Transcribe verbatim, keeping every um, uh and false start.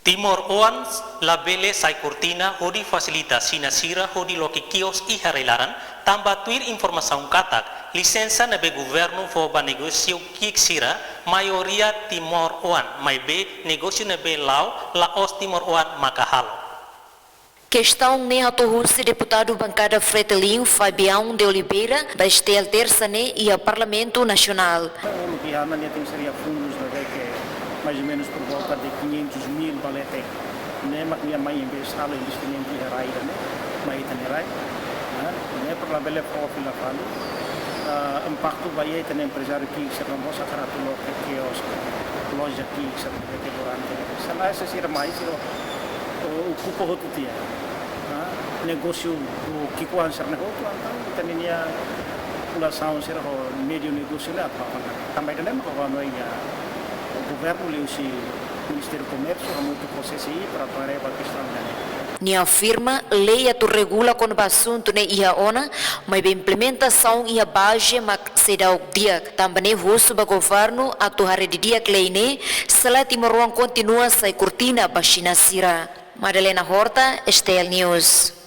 Timoroan labele sai kortina hodi fasilita Xina sira hodi loke kios iha rai-laran, tanba tuir informasaun katak lisensa ne'ebé governu fó ba negósiu ki'ik sira, maioria timoroan, maibé negósiu ne'ebé la'o la'ós timoroan maka halo. Kestaun ne'e hato'o husi deputadu bankada Fretilin, Fabião de Oliveira, ba STL Tersa ne'e iha Parlamentu Nasionál. Uluk iha ne'e nia tenke seria fundus ne'ebé ke mais ou menos por volta de quinhentos mil ba leten. Ne'e mak nia mai invest, halo investimentu iha rai ida-ne'e, mai ita-nia rai. Ne'e para labele fó fila fali. Ah, impaktu ba iha ita-nia emprezáriu ki'ik sira mós hakarak atu loke kios, loja ki'ik sira durante. Selae sira mai sira okupa hotu tiha. Ah, negósiu ki'ikoan sira-ne'e hotu, entaun ita-nia populasaun sira ho mediu negósiu ne'e atu avansa. Tanba ida-ne'e mak ha'u hanoin governu liuhusi Ministériu Komérsiu hamutuk ho CCI para atu haree ba kestaun ne'e. Nia afirma lei atu regula kona-ba asuntu ne'e iha ona, maibé implementasaun iha baze mak seidauk di'ak, tanba ne'e husu ba governu atu haree didi'ak lei ne'e, selae timoroan kontinua sai kortina ba Xina sira. Madalena Horta, STL News.